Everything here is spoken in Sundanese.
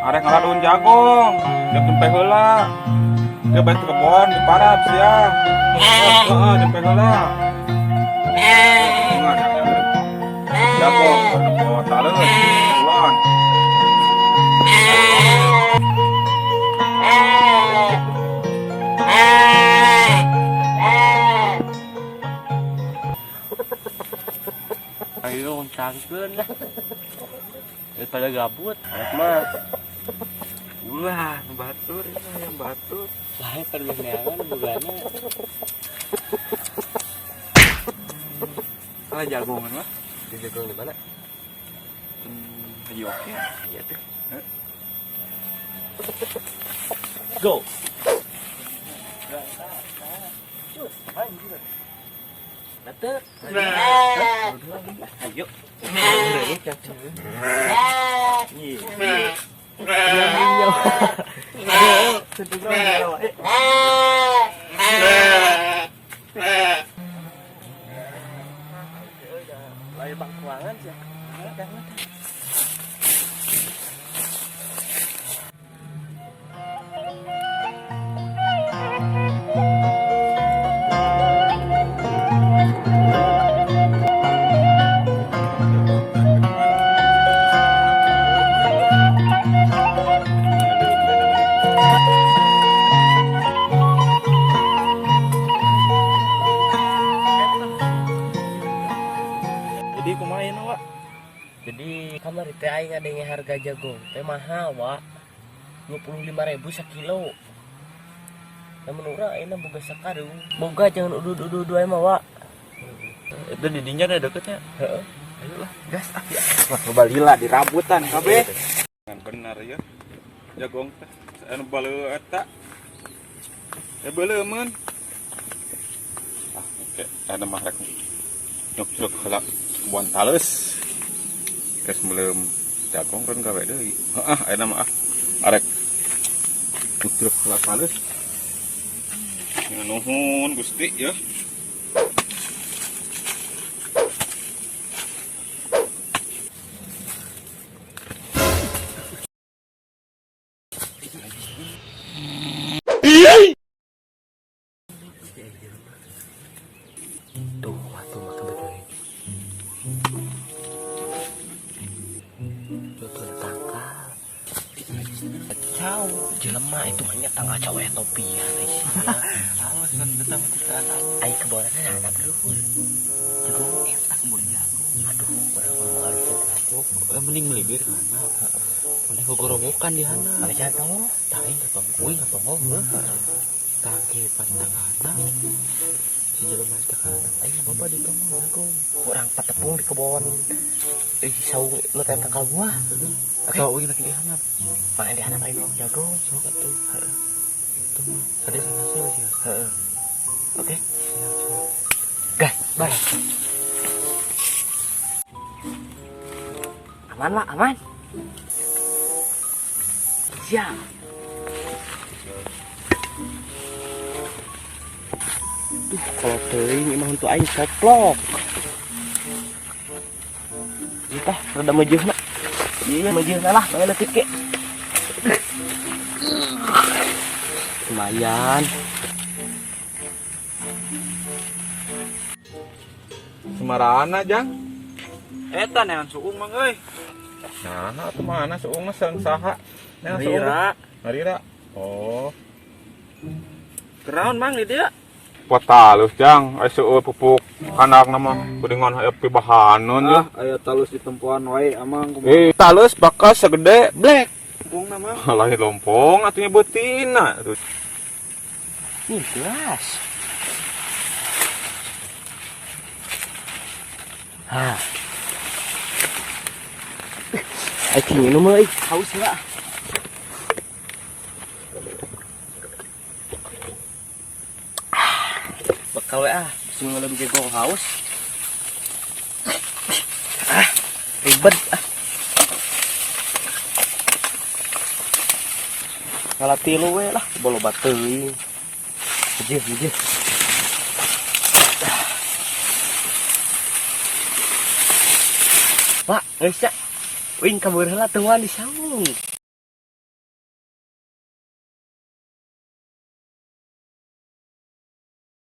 Arek ngaladun jagung. Jam tempe heula. Dia balik ke kebon di parab sia. Heeh, tempe heula. Jagung bawa taleus kulon. Ayo cangkeun lah. Daripada gabut, arek mah. Ulah, nu batur ini yang batur. Lain permainan bugana. Salah jagongan mah. Di jagung di mana? Haji oke. Iya tuh. Go. Ayo. Lain bangkuangan sih. Jadi kumaha ieu Wak? Jadi kamari teh aing ngadenge harga jagung teh mahal, Wak. 25.000 sakilo. Namun urang ayeuna boga sakarung. Boga jangan udud-udud wae mah, Wak. Itu di dinya ada deketnya. Heeh. Ayolah, gas ah. Wah, loba lila dirabutan kabeh. Bener ya. Jagong teh anu baleu eta. Eh beuleumeun. Ah, oke, ada mah rek nyok-nyok heula kebon taleus. Geus meuleum jagong kan gawe deui. Heeh, ayeuna mah ah. Arek nyok-nyok heula taleus. Ya nuhun Gusti ya. Tuh, atuh mah kebetulan. Tuh tuh tangkal. Kacau, jelema itu mah nya tangkal cawe topian ai sia. Alasan tetap ciptaan Allah. Ai kebonana anak luhur. Jagung Eta kebon jagung. Aduh, urang mah mengaluskeun aku. Mending melibir kana. Mana gogorowokan di hana. Mana jangan tong. Taing katong kuing katong heuh. Tangke pantangan. Si jelema eta kana. Aing apa di tong jagung. Urang patepung di kebon. Saung nu teh tangkal buah. Atau uing lagi di handap. Mana di handap aing jagung. Sok atuh. Heeh. Itu mah ada hasil sih. Heeh. Oke. Siap, siap. Gas, bye. Aman lah, aman. Siap. Tuh, kalau teuing emang untuk aing coplok. Ieu tah rada meujeuna. Iya, meujeuna lah, bae leutik ge. Lumayan. Semarana, Jang. Eta neangan suung mang euy. Nah, atuh mana suung mah sareng saha? Neangan suung. Rira. Marira. Oh. Keraon mang di dieu. Potalus Jang, aya seueur pupuk kandangna mah kudengan aya pibahaneun ya. Ah, aya talus di tempoan wae amang kumaha. Eh, talus bakal segede black. Lompongna mang. Lain lompong atuh nya beutina. Atuh. Nih, gelas. Hah. Aing minum euy, haus lah. Bekal we ah, bisa ngelem jegong haus. Ah, ribet ah. Ngalah tilu we lah, bolo teuing. Mejeuh, mejeuh. Pak, geus nya. Wing kabur heula teuan di saung.